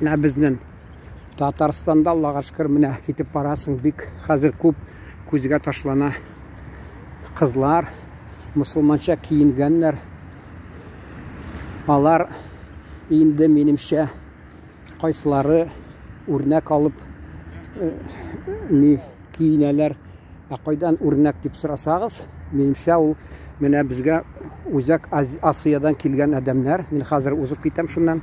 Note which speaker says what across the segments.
Speaker 1: Менә безнең Татарстанда, Аллага шөкер, менә китеп барасың, бик хәзер күп күзгә ташлана кызлар, мусульманча киенгәннәр. Алар инде, минемчә, кайсылары үрнәк алып э, ни киенәләр. Ә кайдан үрнәк дип сорасагыз, минемчә, ул менә безгә Үзәк Асиядан килгән адәмнәр. Мин хәзер узып китәм шуннан.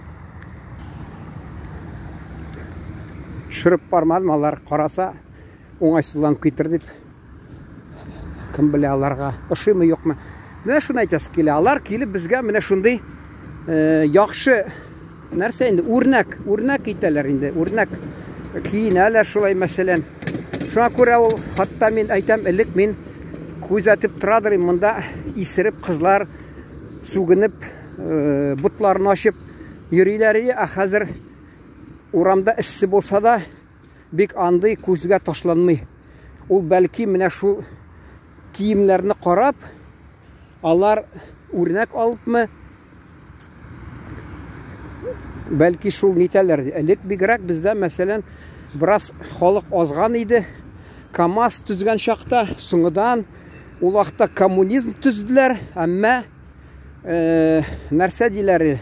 Speaker 1: Төшереп бармадым, алар караса, уңайсызланып китер дип. Кем белә аларга ошыймы, юкмы. Менә шуны әйтәсе килә. Алар килеп безгә менә шундый э, яхшы нәрсә инде үрнәк, үрнәк итәләр инде, үрнәк киенәләр шулай мәсәлән. Шуңа күрә ул хатта мин әйтәм, элек мин күзәтеп торадыр идем, монда исереп кызлар сүгенеп, э, ботларын ачып йөриләр иде, ә хәзер урамда эссе булса да, бик андый күзгә ташланмый. Ул бәлки менә шул киемнәрне карап, алар үрнәк алыпмы, бәлки шул нитәләр. Элек бигрәк бездә, мәсәлән, бераз халык азган иде. КАМАЗ төзгән чакта, соңыдан ул вакытта коммунизм төзеделәр, әмма э, нәрсә диләр,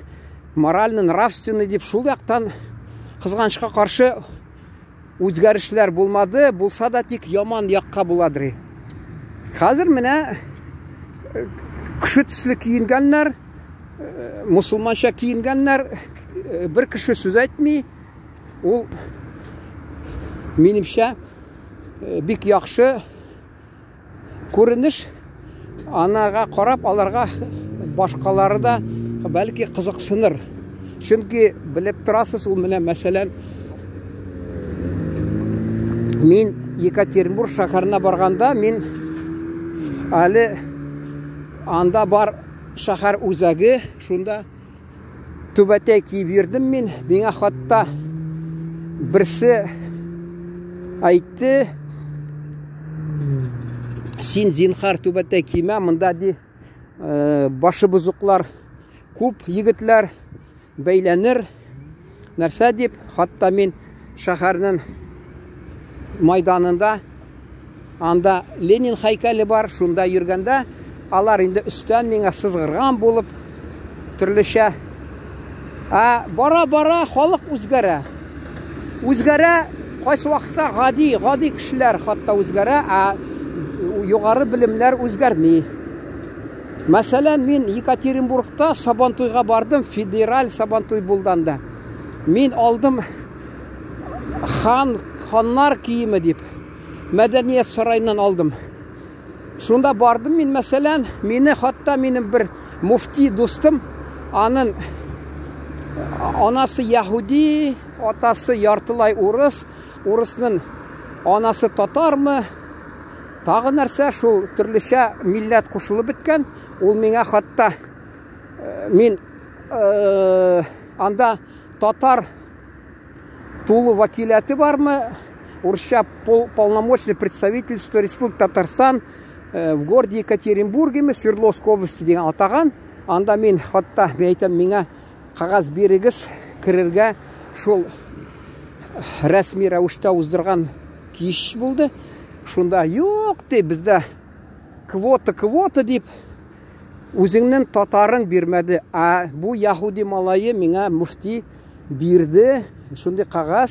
Speaker 1: морально-нравственный дип шул яктан кызганычка каршы үзгәрешләр булмады, булса да тик яман якка буладыр. Хәзер менә э, кеше төсле киенгәннәр, э, мусульманча киенгәннәр, э, бер кеше сүз әйтми. Ул минемчә бик яхшы күренеш. Анага карап, аларга башкалары да бәлки кызыксыныр. Чөнки белеп торасыз, ул менә мәсәлән, мин Екатеринбург шәһәренә барганда, мин әле анда бар шәһәр үзәге, шунда Түбәтәй киеп йөрдем мин. Миңа хатта берсе әйтте, син зинхар түбәтәй кимә, монда ди э, башы бозыклар күп егетләр бәйләнер. Нәрсә дип, хатта мин шәһәрнең майданында анда Ленин һәйкәле бар, шунда йөргәндә алар инде өстән миңа сызгырган булып төрлечә. Ә бара-бара халык үзгәрә. Үзгәрә, кайсы вакытта гади, гади кешеләр хатта үзгәрә, ә югары белемнәр үзгәрми. Мәсәлән, мин Екатеринбургта Сабантуйга бардым, федераль Сабантуй булды анда. Мин алдым хан, ханнар киеме дип, мәдәният сараеннан алдым. Шунда бардым мин, мәсәлән, мине хатта минем бер муфти дустым, анын анасы яһүди, атасы яртылай урыс, урысның анасы татармы, тагы нәрсә, шул төрлечә милләт кушылып беткән. Ул миңа хатта э, мин э, анда татар тулы вәкиләте бармы? Урысча полномочное представительство Республики Татарстан э, в городе Екатеринбурге, Свердловской области дигән атаган. Анда мин хатта мин әйтәм, миңа кагаз бирегез, керергә шул рәсми рәвештә уздырган кич булды. Шунда юк ди, бездә квота, квота дип үзеңнең татарың бирмәде. Ә бу яһүди малае миңа мөфти бирде шундый кагаз.